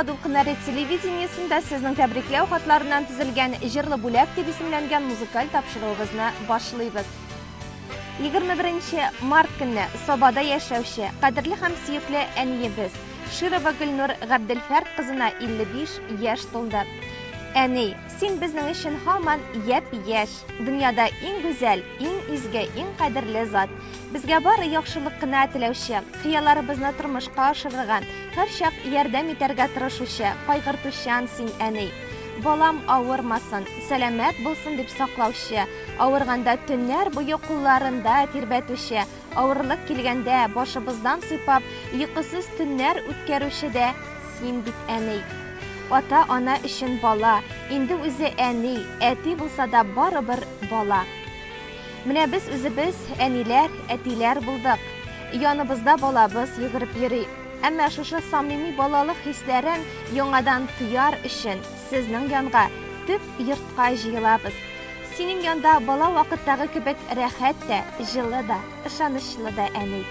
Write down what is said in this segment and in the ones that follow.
дулкыннары телевидениесендә сезнең тәбрикләү хатларыннан төзелгән Җырлы бүләк дип исемләнгән музыкаль тапшыруыбызны башлыйбыз. 21 март көнне Сабада яшәүче кадерле һәм сөекле әниебез Широва Гөлнур Габделфәрт кызына 55 яшь тулды. Әни, син безнең өчен һаман япь-яшь, дөньяда иң гүзәл, иң изге, иң кадерле зат. Безгә бары яхшылык кына теләүче, хыялларыбызны тормышка ашырырга, һәрчак ярдәм итәргә тырышучы, кайгыртучан син, әни. Балам авырмасын, сәламәт булсын дип саклаучы, авырганда төннәр буе кулларында тирбәтүче, авырлык килгәндә башыбыздан сыйпап, йокысыз төннәр үткәрүче дә син бит, әни. Ата-ана өчен бала, инде үзе әни, әти булса да барыбер бала. Менә без үзебез әниләр, әтиләр булдык. Яныбызда балабыз йөгереп йөри. Әмма шушы самими балалык хисләрен яңадан тояр өчен сезнең янга, төп йортка җыелабыз. Синең янда бала вакыттагы кебек рәхәт тә, җылы да, ышанычлы да, әни.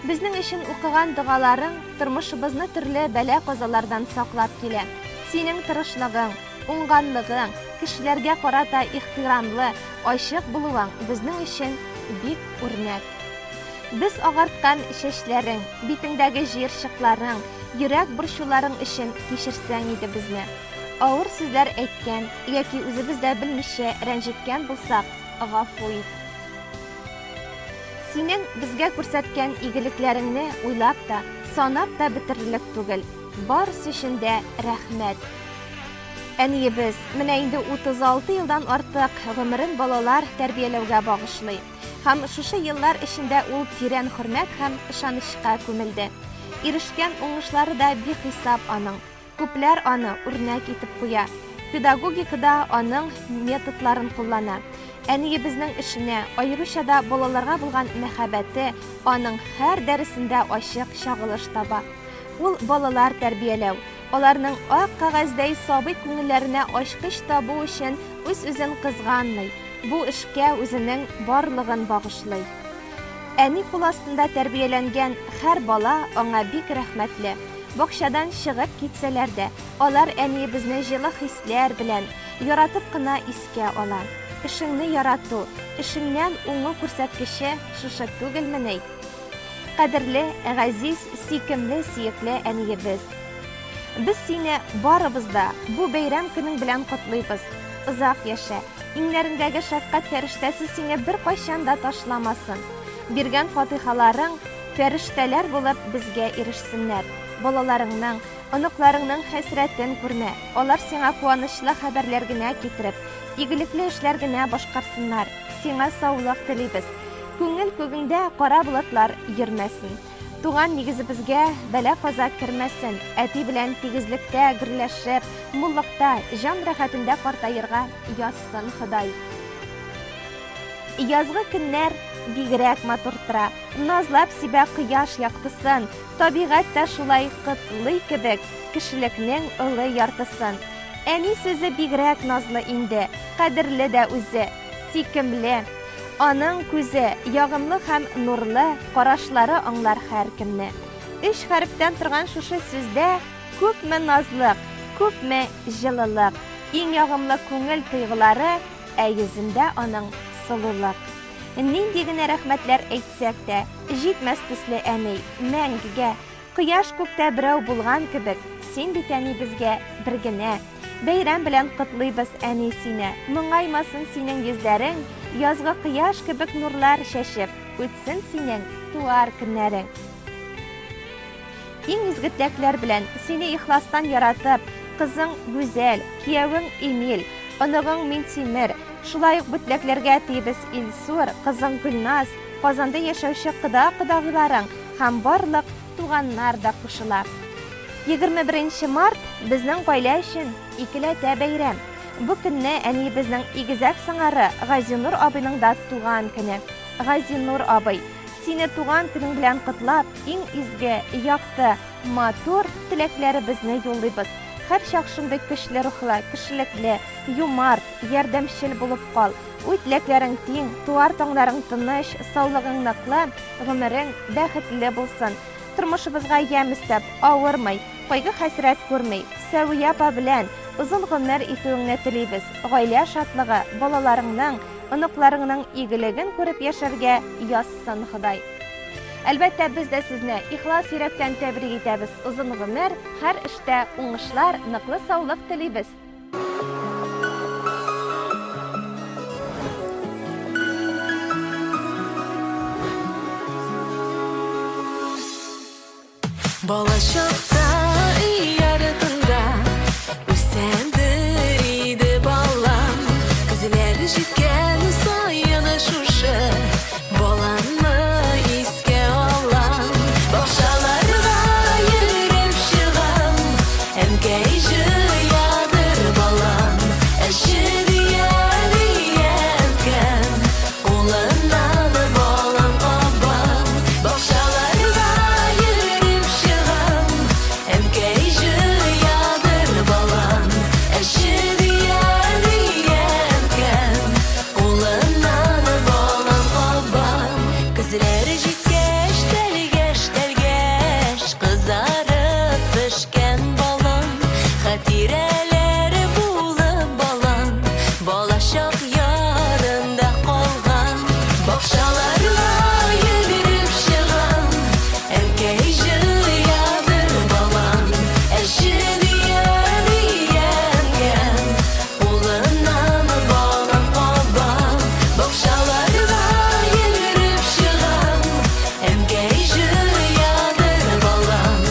Безнең өчен укыган догаларың тормышыбызны төрле бәла-казалардан саклап килә. Синең тырышлыгың, Уңганлыгың, кешеләргә карата ихтирамлы, ачык булуың безнең өчен бик үрнәк. Без агарткан чәчләрең, битеңдәге җыерчыкларың, йөрәк борчуларың өчен кичерсәң иде безне. Авыр сүзләр әйткән яки үзебез дә белмичә рәнҗеткән булсак, гафу ит. Синең безгә күрсәткән игелекләреңне уйлап та, санап та бетерерлек түгел. Барысы өчен дә рәхмәт. Әниебез менә инде 36 елдан артык гомерен балалар тәрбияләүгә багышлый. Һәм шушы еллар эчендә ул тирән хөрмәт һәм ышанычка күмелде. Ирешкән уңышлары да бихисап аның. Күпләр аны үрнәк итеп куя. Педагогикада аның методларын куллана. Әниебезнең эшенә, аеруча да балаларга булган мәхәббәте аның һәр дәресендә ачык чагылыш таба. Ул балалар тәрбияләү, аларның ак кәгазьдәй сабый күңелләренә ачкыч табу өчен үз-үзен кызганмый, бу эшкә үзенең барлыгын багышлый. Әни кул астында тәрбияләнгән һәр бала аңа бик рәхмәтле. Бакчадан чыгып китсәләр дә, алар әниебезне җылы хисләр белән, яратып кына искә ала. Эшеңне ярату, эшеңнән уңу күрсәткече шушы түгелмени? Кадерле, газиз, сөйкемле, сөекле әниебез! Без сине барыбыз да бу бәйрәм көнең белән котлыйбыз. Озак яшә, иңнәреңдәге шәфкать фәрештәсе сине беркайчан да ташламасын. Биргән фатыйхаларың фәрештәләр булып безгә ирешсеннәр. Балаларыңның, оныкларыңның хәсрәтен күрмә, алар сиңа куанычлы хәбәрләр генә китереп, игелекле эшләр генә башкарсыннар. Сиңа саулык телибез. Күңел күгеңдә кара болытлар йөрмәсен. Туган нигезебезгә бәла-каза кермәсен. Әти белән тигезлектә гөрләшеп, муллыкта, җан рәхәтендә картаерга язсын Ходай. Язгы көннәр бигрәк матур тора. Назлап сибә кояш яктысын. Табигать тә шулай котлый кебек кешелекнең олы яртысын. Әни сүзе бигрәк назлы инде, кадерле дә үзе. Сөйкемле. Аның күзе, ягымлы һәм нурлы, карашлары аңлар һәркемне. Өч хәрефтән торган шушы сүздә күпме назлык, күпме җылылык, иң ягымлы күңел тойгылары, ә йөзендә аның сылулык. Нинди генә рәхмәтләр әйтсәк тә, җитмәс төсле, әни, мәңгегә. Кояш күктә берәү булган кебек, син бит, әни, безгә бер генә. Бәйрәм белән котлыйбыз, әни, сине. Моңаймасын синең йөзләрең, язгы кояш кебек нурлар чәчеп, үтсен синең туар көннәрең. Иң изге теләкләр белән, сине ихластан яратып, кызың Гүзәл, киявең Эмиль, оныгың Минтимер, шулай ук бу теләкләргә әтиебез Илсур, кызың Гөлназ, Казанда яшәүче кода-кодагыйларың һәм барлык туганнар да кушыла. 21 нче март, безнең гаилә өчен икеләтә бәйрәм. Бу көнне әниебезнең игезәк сыңары Газинур абыйның да туган көне. Газинур абый, сине туган көнең белән котлап, иң изге, якты, матур теләкләребезне юллыйбыз. Һәрчак шундый көчле рухлы, кешелекле, юмарт, ярдәмчел булып кал. Уй-теләкләрең киң, туар таңнарың тыныч, саулыгың ныклы, гомерең бәхетле булсын. Тормышыбызга ямь өстәп, авырмый, Кайгы-хәсрәт күрми, Сәвия апа белән озын гомер итүеңне телибез. Гаилә шатлыгы, балаларыңның, оныкларыңның игелеген күреп яшәргә язсын Ходай. Әлбәттә, без дә сезне ихлас йөрәктән тәбрик итәбез. Озын гомер, һәр эштә уңышлар, ныклы саулык телибез. Балачакта өй артында Үсәдер иде балам. Көзләр җиткән саен шушы баламны искә алам. Бакчаларга йөреп чыгам, әнкәй җыядыр балам. Әче дия дия әнкәм, Кулыннан балам кабам, бакчаларга йөреп чыгам. Әнкәй җыядыр балам, әче дия дия әнкәм. Кулыннан балам кабам. Көзләр җиткәч, тәлгәш, тәлгәш, кызарып пешкән балам. Хатирәләр булып балам, Балачак ядында калган. Бакчаларга йөгереп чыгам, Әнкәй җыядыр балам. Әче дия дия әнкәм, Кулыннан балам кабам. Бакчаларга йөгереп чыгам, Әнкәй җыядыр балам.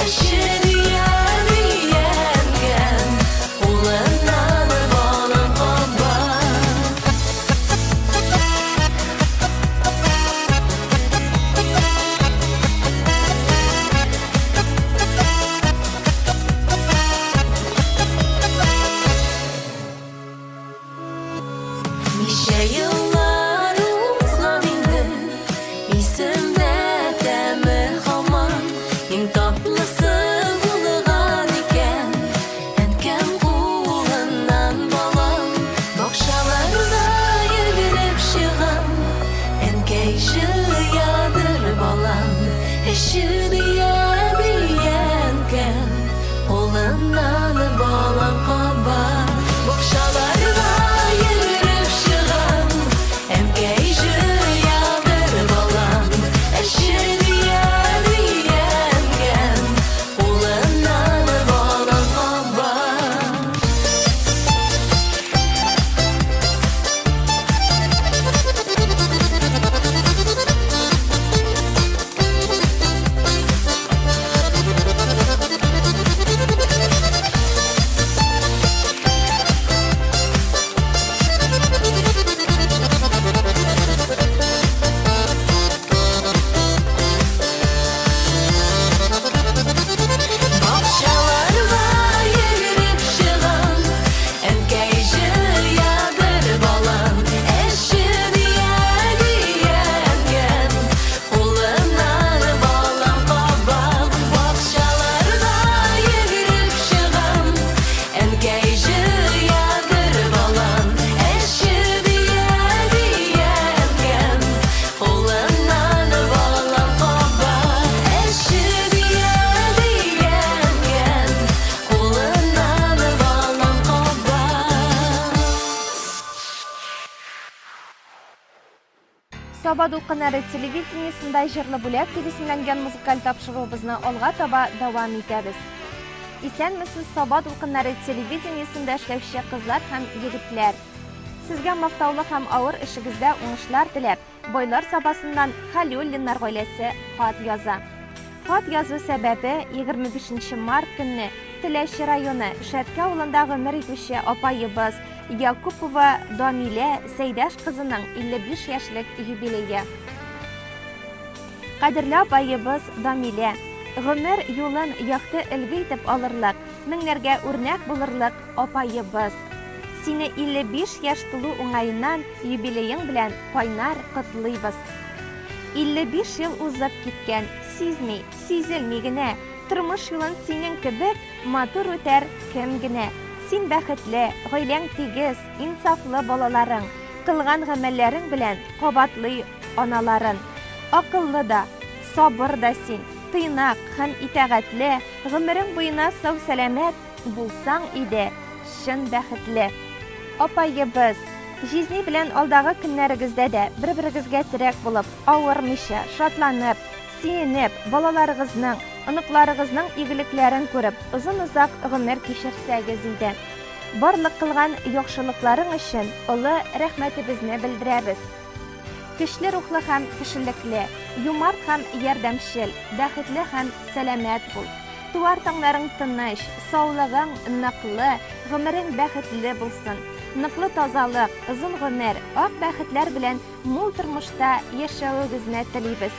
Әче дия дия әнкәм, Кулыннан балам каба. Ничә еллар узган инде, исемдә тәме һаман. Иң татлысы булган икән, әнкәм кулыннан балам. Бакчаларда йөгереп чыгам, әнкәй җыядыр балам. Эче дия дия әнкәм, кулыннан балам каба. Бакчаларга йөгереп чыгам, әнкәй җыядыр балам. Әче дия дия әнкәм, кулыннан балам каба. Бакчаларга йөгереп чыгам, әнкәй җыядыр балам. Әче дия дия әнкәм, кулыннан балам кабам. Бакчаларга йөгереп чыгам, әнкәй җыядыр балам. Әче дия дия әнкәм, кулыннан балам каба. Әче дия дия әнкәм, кулыннан балам каба. Саба дулкыннары телевидениесендә Җырлы бүләк дип исемләнгән музыкаль тапшыруыбызны алга таба дәвам итәбез. Исәнмесез, Саба дулкыннары телевидениесендә эшләүче кызлар һәм егетләр! Сезгә мактаулы һәм авыр эшегездә уңышлар теләп, Байлар Сабасыннан Хәлиуллиннар гаиләсе хат яза. Хат язу сәбәбе, 25 нче март көнне Теләче районы Шәткә авылында гомер итүче апаебыз Якупова Дамилә Сәйдәш кызының 55 яшьлек юбилее. Кадерле апаебыз Дамилә, гомер юлын якты өлге итеп алырлык, меңнәргә үрнәк булырлык апаебыз. Сине 55 яшь тулу уңаеннан юбилеең белән кайнар котлыйбыз. 55 ел узып киткән, сизми, сизелми генә, тормыш юлын синең кебек матур үтәр кем генә. Син бәхетле, гаиләң тигез, инсафлы балаларың, кылган гамәлләрең белән кабатлый аналарын. Акыллы да, сабыр да син. Тыйнак һәм итагатьле, гомерең буена сау-сәламәт булсаң иде, чын бәхетле. Апаебыз, җизни белән алдагы көннәрегездә дә бер-берегезгә терәк булып, авырмыйча, шатланып, сөенеп, балаларыгызның, оныкларыгызның игелекләрен күреп, озын-озак гомер кичерсәгез иде. Барлык кылган яхшылыкларың өчен олы рәхмәтебезне белдерәбез. Көчле рухлы һәм кешелекле, юмарт һәм ярдәмчел, бәхетле һәм сәламәт бул. Туар таңнарың тыныч, саулыгың ныклы, гомерең бәхетле булсын. Ныклы тазалык, озын гомер, ак бәхетләр белән мул тормышта яшәвегезне телибез.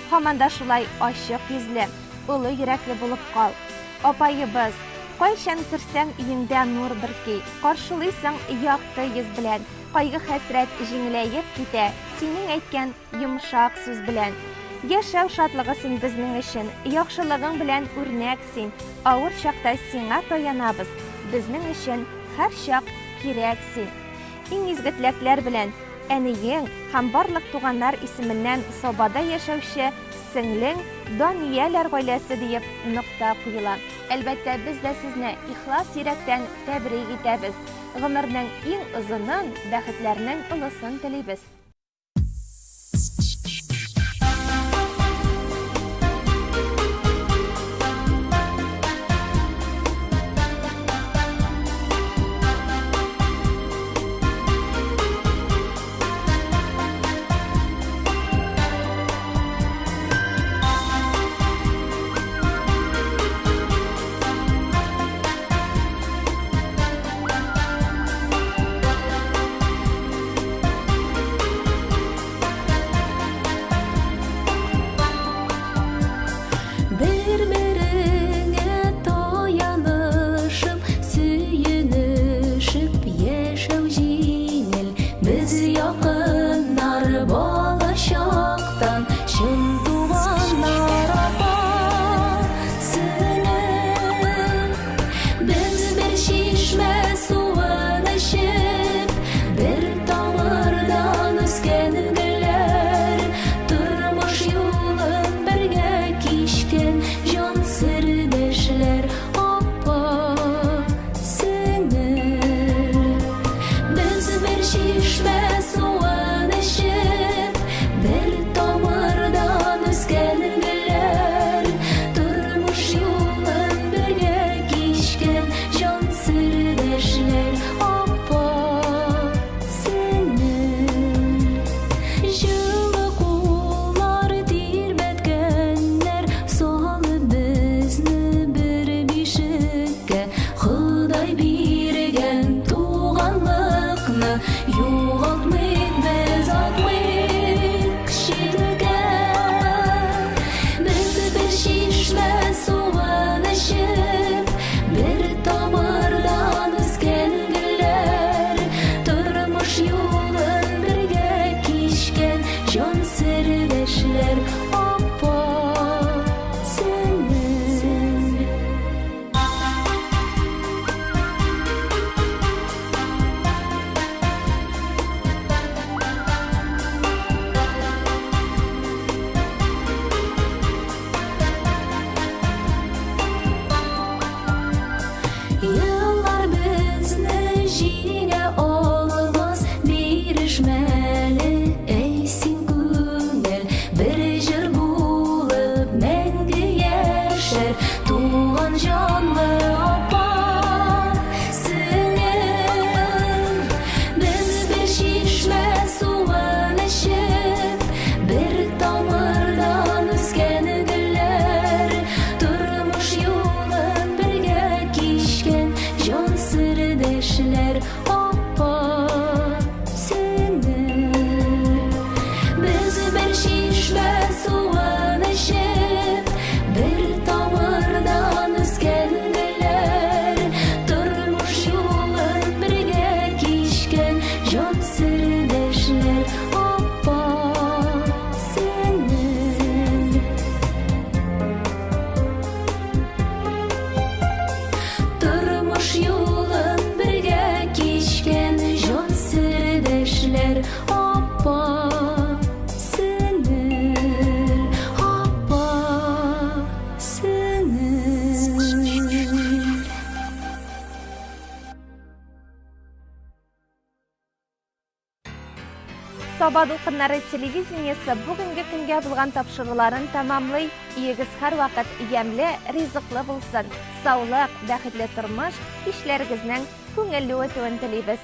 Һаман да шулай ачык йөзле, олы йөрәкле булып кал. Апаебыз, кайчан керсәң өеңдә нур бөрки, каршылыйсың якты йөз белән, кайгы-хәсрәт җиңеләеп китә синең әйткән йомшак сүз белән. Яшәү шатлыгы син безнең өчен, яхшылыгың белән үрнәк син, авыр чакта сиңа таянабыз, безнең өчен һәрчак кирәк син. Иң изге теләкләр белән, әниең һәм барлык туганнар исеменнән Сабада яшәүче сеңлең Данияләр гаиләсе диеп нокта куела. Әлбәттә, без дә сезне ихлас йөрәктән тәбрик итәбез. Гомернең иң озынын, бәхетләрнең олысын телибез. Бер-береңә таянышып, сөенешеп яшәү җиңел. Без якыннар балачактан, чын туганнар апа, сеңел. Без бер чишмә суын эчеп, бер тамырдан үскән гөлләр, тормыш юлын бергә кичкән җан сердәшләр, апа, сеңел. Без бер чишмә суын эчеп, бер тамырдан үскән гөлләр, тормыш юлын бергә кичкән җан сердәшләр, апа, сеңел. Җылы куллар тирбәткәннәр, салып безне бер бишеккә. Ходай биргән туганлыкны югалтмыйк без, атмыйк читкә. Без бер чишмә суын эчеп, бер тамырдан үскән гөлләр, тормыш юлын бергә кичкән җан сердәшләр, апа, сеңел. Саба дулкыннары телевидениесе бүгенге көнгә булган тапшыруларын тәмамлый. Өегез һәрвакыт ямьле, ризыклы булсын. Саулык, бәхетле тормыш, кичләрегезнең күңелле үтүен телибез.